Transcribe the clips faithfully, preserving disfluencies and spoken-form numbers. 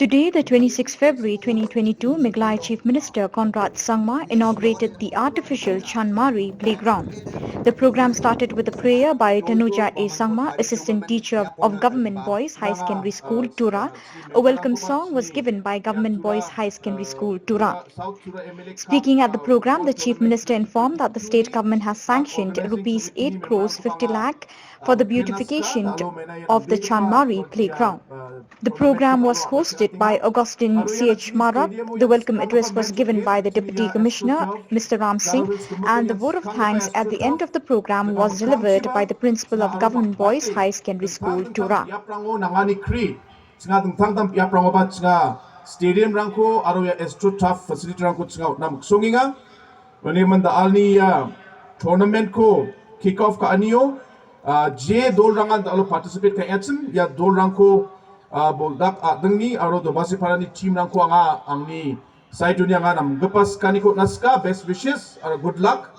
Today, the twenty-sixth February twenty twenty-two, Meghalaya Chief Minister Conrad Sangma inaugurated the artificial Chanmari playground. The program started with a prayer by Tanuja A Sangma, Assistant Teacher of Government Boys High Secondary School, Tura. A welcome song was given by Government Boys High Secondary School, Tura. Speaking at the program, the Chief Minister informed that the state government has sanctioned rupees eight crores fifty lakh for the beautification of the Chanmari playground. The program was hosted by Augustine C H Marak. The welcome address was given by the Deputy Commissioner, Mister Ram Singh, and the vote of thanks at the end of the program was delivered by the Principal of Government Boys High Secondary School, Tura. Biaprango nangani kri, chinga dingtang dam biaprangoba chinga stadium-rangko aro ia AstroTurf facility-rangko chinga on·na miksongenga. Uni manda alni ia tournament-ko kick off ka·anio, ah, je dolrangan da·alo participate ka·engachim, ia dolrangko, ah, boldak a·dingni aro Domasiparani team-rangko anga angni saidoni anga namgipa sikaniko on·na sika, best wishes aro good luck.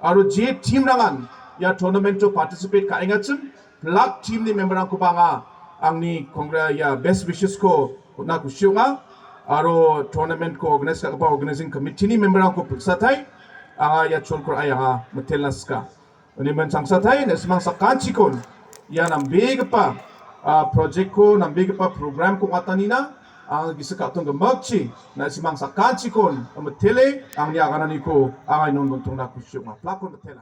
Aro je team-rangan ia tournament-o participate ka·engachim, pilak team-ni member-rangkoba anga angni congra-, ia best wishes-ko on·na kusi ong·a. Aro tournament-ko organize ka·gipa organizing committee-ni member-rangko pilsatai, anga ia cholko ra·e anga mitelna sika. Uni min changsatai, na·simang sakantikon ia nambegipa, ah, project-ko, nambegipa program-ko ong·atanina, anga gisik ka·tong gimikchi, na·simang sakantikon mitele, angni agananiko anga inon bontongna kusi ong·a. Pilakon mitela.